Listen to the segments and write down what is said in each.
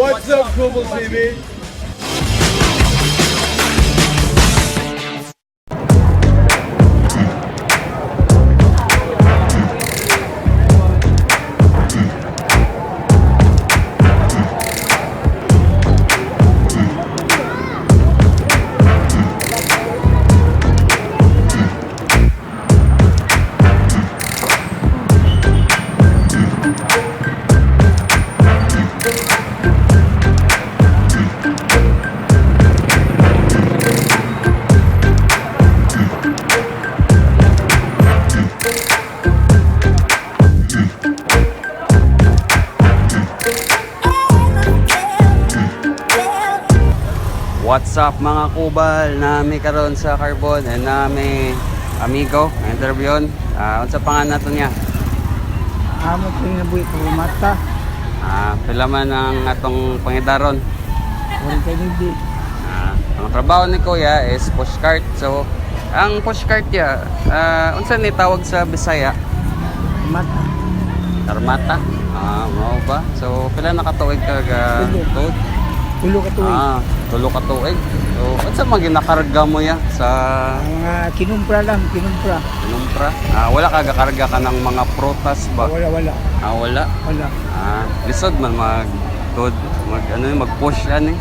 What's up, Global TV? What's up, mga kubal? Nami karon sa Carbon and nami amigo interview. Unsa pangalan nato niya? Amo ko yung nabuhi ko mata. Pila man ang atong pangidaron? Wala kayo hindi. Ang trabaho ni Kuya is pushcart. So, ang pushcart ya, unsa ni tawag sa Bisaya? Mata. Karmata. Mao ba? So, pila na katuig ka ga Tulo. tuod? Tulo ka tuig. Tulo ka tuig. So, unsa man ginakarga mo ya sa Ang mga kinumpra lang, kinumpra. Kinumpra? Wala ka gakarga ka ng mga prutas ba? Wala, wala. Wala. Wala. Lisod man mag tuod, mag ano yun, mag-push yan eh.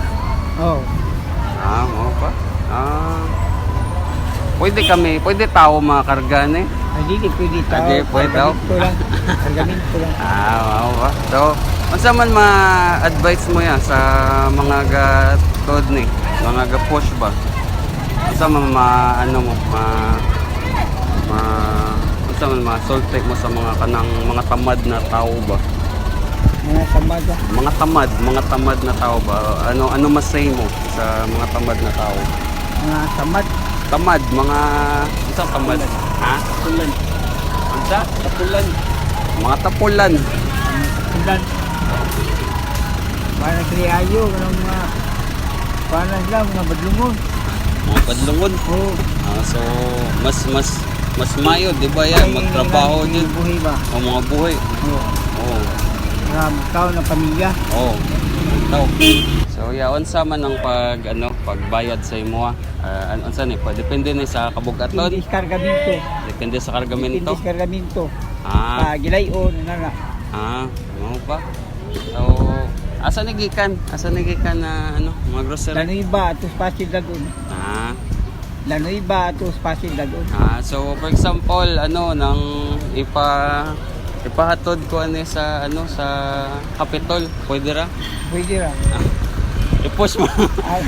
Oh. Mao ba? Pwede kami, pwede tao makakarga ni. Ay, di, di pwede tao. Ay, di, pwede tao. Kargamin ko lang. Kargamin ko lang. Mao ba? So, unsa man ma-advise mo ya sa mga ga tuod ni, mga ga push ba? Unsa man ma ano mo, ma ma unsa man ma-sulti mo sa mga kanang mga tamad na tao ba? Mga samaga. Mga tamad na tao ba? Ano ano masay mo sa mga tamad na tao? Mga samad. Tamad, mga unsa tamad? Ha? Tapulan. Unsa? Tapulan. Mga tapulan. Mga tapulan. Para kriayo, kanang mga para sila, mga badlungon. Mga badlungon. Oo. So mas mas mas mayo, di ba yan? Magtrabaho Ay, din. Buhi ba? O mga buhay. Oo. Oo. Mga tao ng pamilya. Oo. Tao. So yeah, unsa man ang pag ano, pagbayad sa imo ah? Unsa ni? Pa depende ni sa kabugaton. Depende sa kargamento. Depende sa kargamento. Depende sa kargamento. Ah, Ah, gilayon, na na. Ano ba? So, asa ni gikan? Asa ni gikan na ano, mga grocery? Lanoy ba atos Pasig Lagoon? Lanoy ba atos Pasig Lagoon? So for example, ano nang ipahatod ko ano sa ano sa Capitol, pwede ra? Pwede ra. I-push mo. Ay,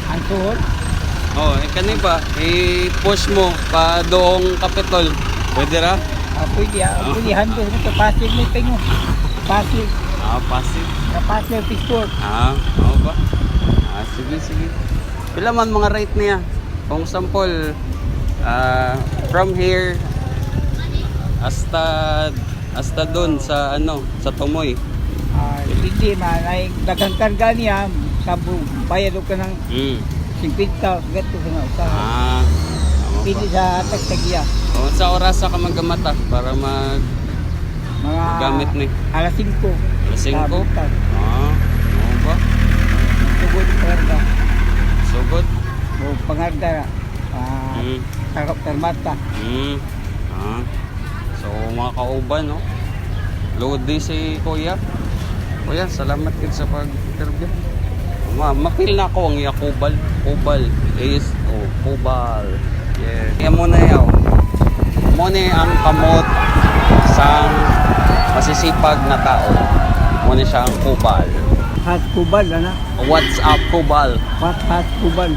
ang tuhod, Oh, eh, kani ba? I-push mo pa doong Capitol. Pwede ra? pwede pwede handle mo sa Pasig may tingo. Pasig, Pasig. sa Pasig Pistol. Oo ba? Sige, sige. Pila man mga rate niya? Kung sample, from here hasta hasta doon sa ano, sa Tumoy. Hindi man ay daghang karga niya sa bayad ka ng 50 gato sa sa Tama pwede ba? sa tagtagya. O, sa oras ka maggamata para mag Mga gamit ni alas 5. Alas 5? Oo ba? Tugod pangarga. Sugod. O pangarga. Karmata. So mga kauban, no? Lodi si Kuya. Kuya, salamat gid sa pag-interview. Mapil na ako ang iya kubal. Kubal is oh, kubal. Yeah. Kaya mo na yaw. Mo ni ang kamot sa masisipag na tao. Mo ni siya ang kubal. Hat kubal ana. What's up, kubal? Hat hat kubal.